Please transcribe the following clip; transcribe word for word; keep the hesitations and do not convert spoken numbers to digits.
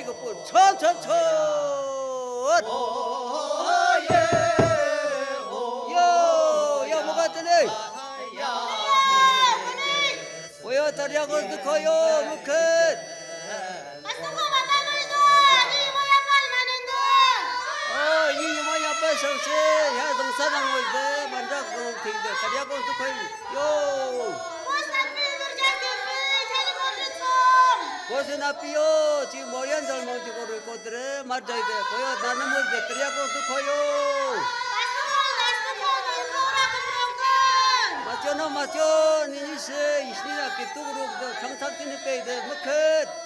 ཚོ་ཚོ་ཚོ། ཡོ་ཡོ་མོ་ག་དེ་ནས། ཨོ་ཡོ་དར་ཡག་གོ་འདུག་ཁོ་ཡོ་མུ་ཁེད། ཨ་སུ་ཁོ་མ་ད་ལོས་དོ། ཨ་ནི་ཡི་མོ་ཡག་པ་ལ་མ་ནན་དོ། ཨོ་ཡི་ཡི་མོ་ཡག་པ་ཤང་སེ་ཡ་ཟང་ས་ནང་ངོས་དེ་མ་འདྲ་གོང་ཐིག་དེ་དར་ཡག་གོ་འདུག་ཁོ་ཡོ། ཁོ་སན་པི་ནུར་ཇ་ཏེ་པི་ཁྱེད་ཀྱི་ཁོ་རི་ཚོམ། ཁོ་སེ་ན་པི་ཡོ་ཅི་མོ་ཡན་ཟལ་མང་ཅི་གོ་རུ་ཀོ་དེ་རེ་མ་འདྲ་ཡི་དེ་ཁོ་ཡོ་ན་ནི་མོ་དེ་དར་ཡག་གོ་འདུག་ཁོ་ཡོ། མ་སྐྱོ་ནོ་མ་སྐྱོ་ནི་ནི་ཤེ་ཡི་ཤི་ཡ་གི་ཏུག་རུག་དེ་ཁྲང་ཚག་ཅི་ནི་པེ་དེ་མུ་ཁེད།